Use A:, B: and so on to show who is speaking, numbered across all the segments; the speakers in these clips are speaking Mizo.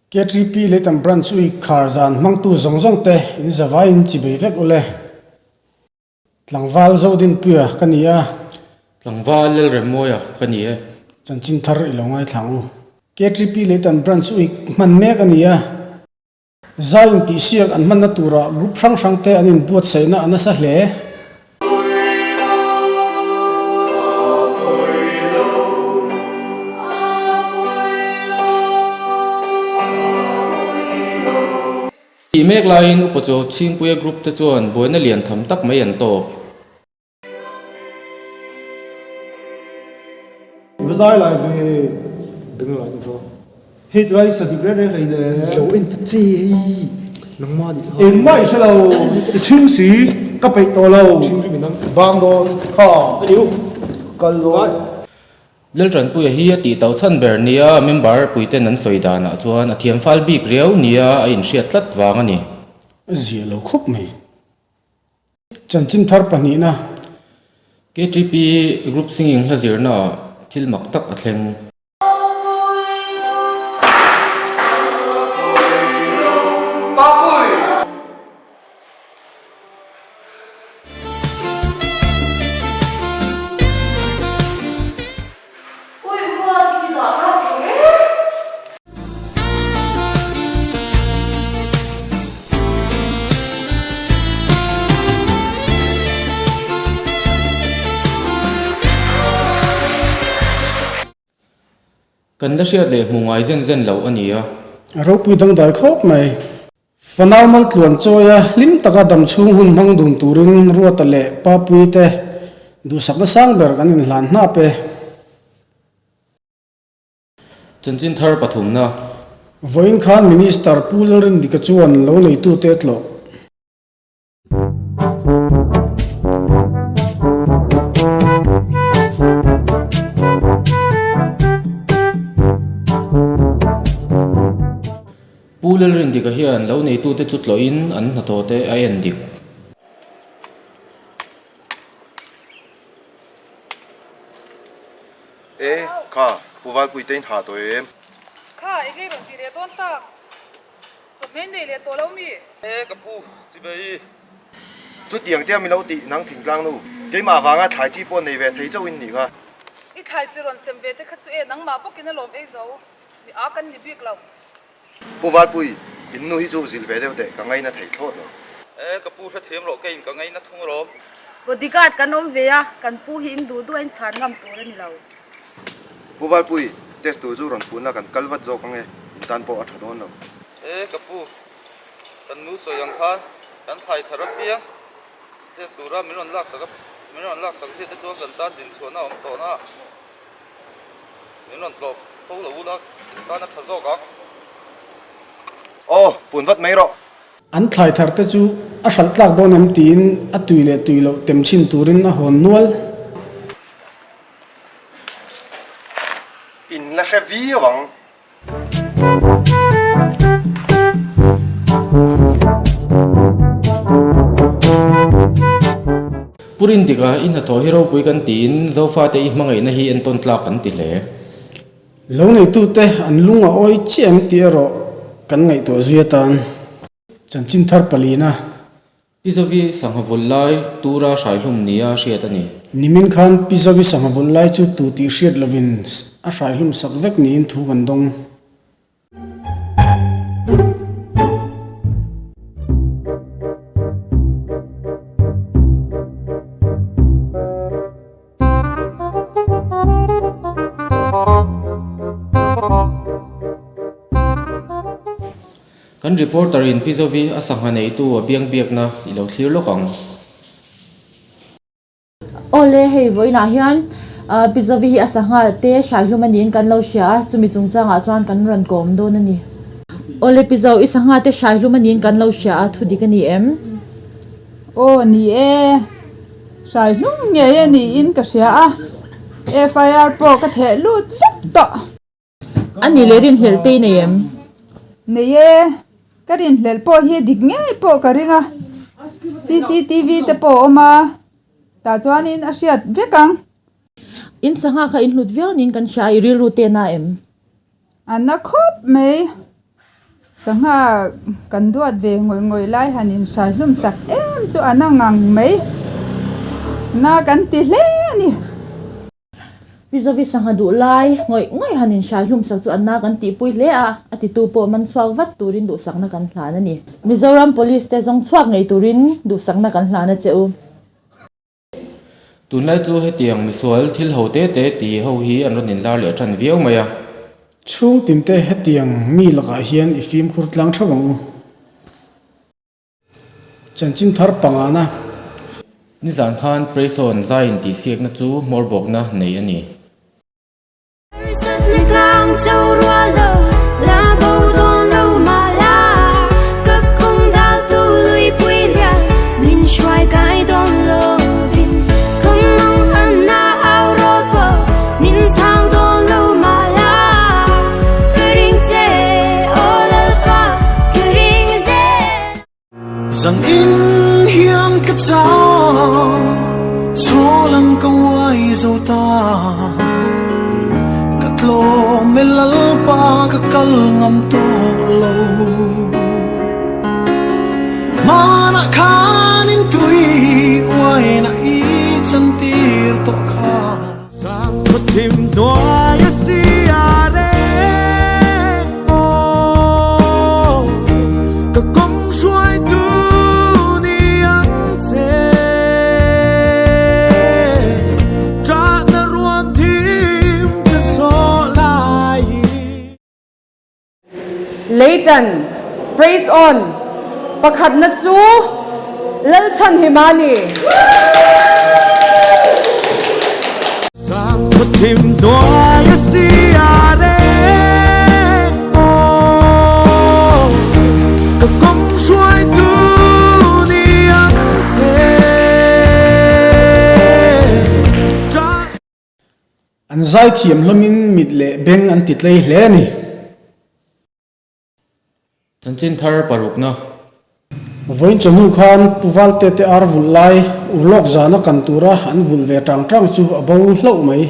A: KTP Leitan Branch Week khar zan hmangtu zawng zawng te in zavaiin chibei vek ule. Tlangval Zodinpuia ka ni a.
B: Tlangval Lalremmawia ka ni e.
A: Chanchin thar i lo ngaithla ang u. KTP Leitan Branch Week hman mek a ni a. Zai intihsiak an hmanna turah group hrang hrang te an inbuatsaihna a nasa hle.
B: Tih mek laiin Upa Chaw Chhingpuia group te chuan buaina lian tham tak mai an tawk.
C: I va zai lai ve beng lai ni kha. Hei tilai sa dik reng reng hlei le.
D: Lo en ta che hei nangmah nih kha.
C: Engmah i hre lo i thing si ka peih tawh lo.
D: Thing rim in ang.
C: Bang dawn kha.
D: Ani u.
C: Kal dawn.
B: Laltanpuia hi a tih tauh chhan ber nia member puiten an sawi danah chuan a thiam fal bik riau nia a inhriat tlat vang a ni.
A: A zia lo khawp mai. Chanchin thar pahnihna.
B: KTP Group Singing hla zirnaah thil mak tak a thleng. Kan la hriat leh hmu ngai zen zen loh a ni a.
A: A ropui dangdai khawp mai. Fanau maltluan chawia hlim taka dam chhung hun hmang dun turin Ruata leh Papuii te duhsakna sang ber kan inhlan hnap e.
B: Chanchin thar pathumna.
A: Vawiin khan Minister Pu Lalrindika chuan lo neitute tlawh.
B: Pu Lalrindika hian lo neitute chu tlawhin an hnathawhte a en dik.
E: E, kha, Pu Valpuite in ha tawh em?
F: Kha, eng ei rawn ti leh dawn tak? Chawhmeh nei leh tawh lo mi?
G: E, ka pu, chibei.
E: Chutiang tia min lo tih nang thingtlang nu, keimah vanga thlai chi pawh nei ve thei chauh in nih kha.
F: I thlai chi rawn sem ve te kha chu e, nangmah bawkin a lawm ei zo, mi a kan ni bik lo.
E: Pu Valpui, in nu hi chu zilh ve deuh teh, ka ngaina thei thlawt lo.
G: E, ka pu hrethiam rawh, keiin ka ngaina thung rawm.
H: Bodyguard kan awm ve a, kan pu hi in duh duh a in chhan ngam tur a ni lo.
E: Pu Valpui, test tur chu rawn phunna kan kal vat zawk ang e, in tan pawh a tha dawn lo.
G: E, ka pu, kan nu sawi ang khan kan thlai thar apiang test tura min rawn laksak a, min rawn laksak hriat te chuan kan tan dinchhuahna a awm tawh na. Min rawn tlawh fo lo ula, in tan a tha zawk ang.
E: Aw, pun vat mai rawh.
A: An thlai thar te chu a hralh tlak dawn em tiin a tui leh tui loh tem chhin turin a hawn nual.
E: In la hre viau ang.
B: Pu Rindika, i hnathawh hi ropui kan tiin Zofate i hmangaihna hi entawn tlak kan ti hle.
A: Lo neitute an lung a awi chiah em tih erawh kan ngaihtuah zui atan chanchin thar palina.
B: Pi Zovi sangha vawlh lai tura hraihlum nia hriat a ni.
A: Nimin khan Pi Zovi sangha vawlh lai chu tu tih hriat lovin a hraihlum sak vek niin thu kan dawng.
B: Kan reporter in Pi Zovi a sangha neitu a biang biakna i lo thlir lawk ang.
I: Awle, hei vawiinah hian Pi Zovi hi a sangha te hraihlum a niin kan lo hria a, chumi chungchangah chuan kan rawn kawm dawn a ni. Awle Pi Zo, i sangha te hraihlum a niin kan lo hria a, thu dik a ni em?
J: Aw ni e, hraihlum ngei a niin ka hria a, FIR pawh ka theh lut vek tawh.
I: A nih leh rinhlelh te i nei em?
J: Nei e, ka rinhlelh pawh hi dik ngei pawh ka ring a, cctv te pawh a awm a, tah chuanin a hriat vek ang.
I: In sangha kha in hlut viau niin kan hria a, i rilru te a na em?
J: A na khawp mai. Sangha kan duat ve ngawih ngawih lai han inhrai hlum sak em chu a na ngang mai. Na kan ti hle a ni.
I: Pi Zovi sangha duh lai ngawih ngawih han inhrai hlum sak chu a na kan tihpui hle a, a titu pawh man chhuak vat turin duhsakna kan hlan a ni. Mizoram Police te zawng chhuak ngei turin duhsakna kan hlan a che u.
B: Tunlai chu hetiang misual thil ho te te ti ho hi an rawn inlar leh tan viau mai a.
A: Chhung tinte hetiang mi lakah hian i fimkhur tlang theuh ang u. Chanchin thar pangana.
B: Nizan khan Prayson zai intihsiakna chu hmawr bawkna nei a ni.
K: Zan in hian ka chau Chawlang ka uai zo ta Ka tlawm e Lalpa ka kal ngam tawh lo Hmanah khan in tui uaina i chantir tawh kha.
F: Leitan, Praise on, Pakhatna chu Lalchhanhima a ni.
A: An zaithiam hlawmin mit leh beng an ti tlei hle a ni.
B: Chanchin thar parukna.
A: Vawiin chawhnu khan Pu Valte te ar vulh lai urlawk zana kan tura an vulh ve tang tang chu a bo hlauh mai.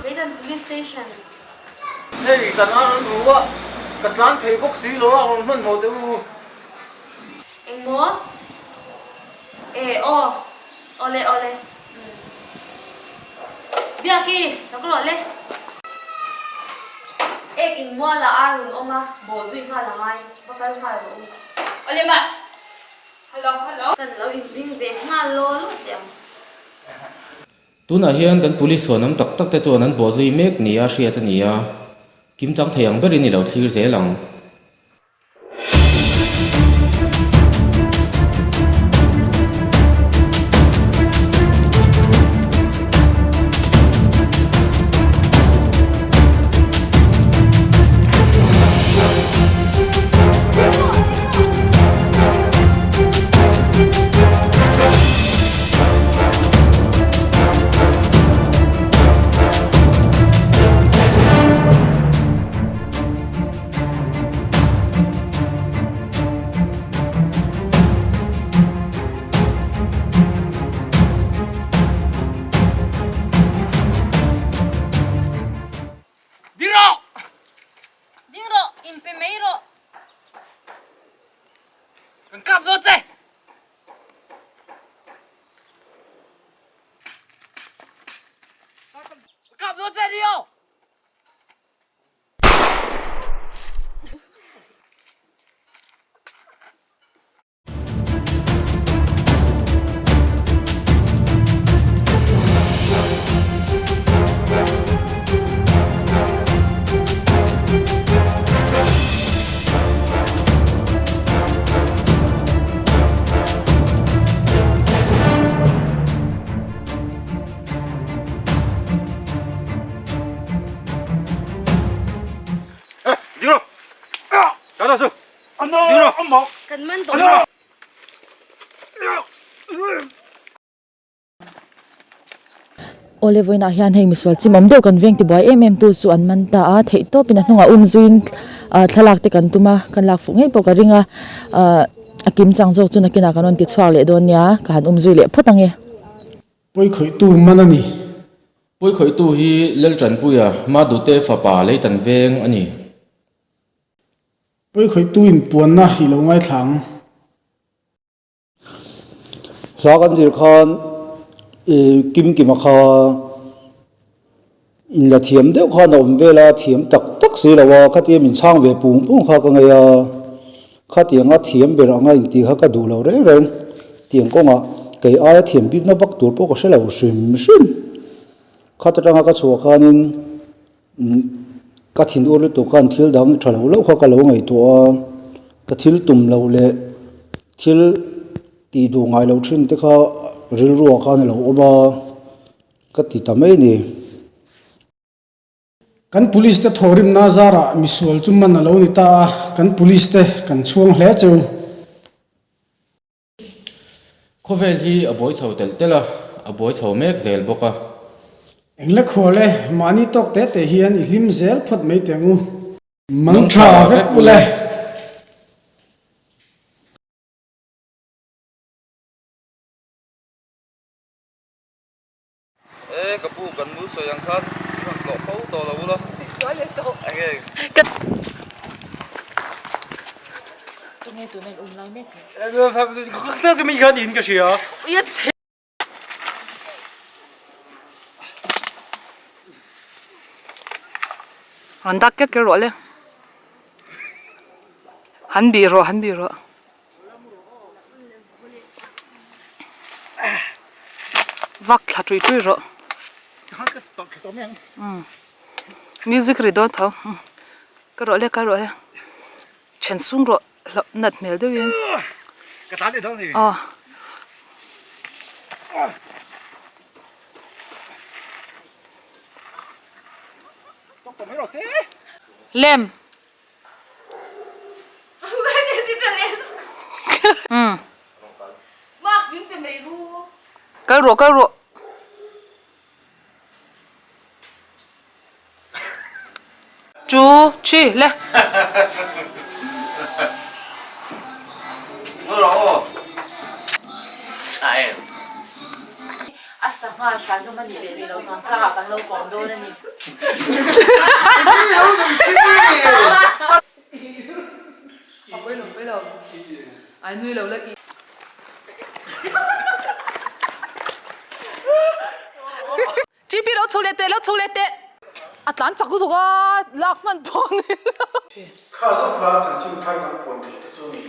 L: Leitan Police Station.
G: Hei kan ar an ru a, ka tlan thei bawk si lo a, rawn hmanhmawh teh u.
L: Engmaw? E aw, awle awle. Biaki, ka ka rawh le. Ek in mual ah ar rawn awm a, bawh zui nghal a ngai, va kal nghal rawh u. Awle mah. Hello, hello. Kan lo inring ve nghal law law teh ang.
B: Tunah hian kan police chhuanawm tak tak te chuan an bawh zui mek nia hriat a ni a, kimchang thei ang berin i lo thlir zel ang.
L: Kan man tawh.
I: Awle vawiinah hian hei misual chimawm deuh kan veng tibuai em em tu chu an man ta a theih tawpin a hnungah um zuiin ah thlalak te kan tum a kan lak fuh ngei pawh ka ring a ah a kim chang zawk chu nakinah kan rawn ti chhuak leh dawn nia ka han um zui leh phawt ang e.
A: Pawikhawihtu man a ni.
B: Pawikhawihtu hi Laltanpuia Madute fapa Leitan veng a ni.
A: Pawikhawihtu inpuanna i lo ngaithla ang.
C: Hla kan zir khan ih kim kima kha inla thiam deuh khan a awm vel a, thiam tak tak si lo a, khatia min chhang ve pung pung kha ka ngei a, khatianga thiam ber anga intih kha ka duh lo reng reng, tiang kawngah kei aia thiam bikna vak tur pawh ka hre lo hrim hrim, khat atanga ka chhuah khanin Ka thinur lutuk khan thil dang tha lo loh kha ka lo ngaihtuah a, ka thil tum loh leh thil tih duh ngai loh thin te kha rilruah khan a lo awm a, ka ti ta mai a ni.
A: Kan police te thawhrimna zarah misual chu man a lo ni ta a, kan police te kan chhuang hle cheu.
B: Khawvel hi a buai chho telh telh a, a buai chho mek zel bawk a.
A: Engle khual e, mahni tawk te te hian i hlim zel phawt mai teh ang u. Mang tha vek u le.
G: E ka pu kan nu sawi ang khan min rawn tlawh fo tawh lo ula.
F: Sual leh tawh.
G: Enge.
I: Tunge tuna in um lai mek le?
C: Ka hria.
F: Rawn dak ker ker rawh le. Han bih rawh han bih rawh. Vak thla tui tui rawh. Music ri dawn tho. Ka rawh le ka rawh le. Then sung rawh hlauh nat hmel deuhin. Aw. Lem. Kal rawh kal rawh. Two, three, le.
I: A sangha hran hlawm a nih leh nih loh chungchangah kan lo kawm dawn a ni.
F: TP lo chhu leh teh lo chhu leh teh. A tlan chak lutuk a lak hman pawh a ni lo.
A: Kha zawk kha chanchin thar kan puan theih te chu a ni.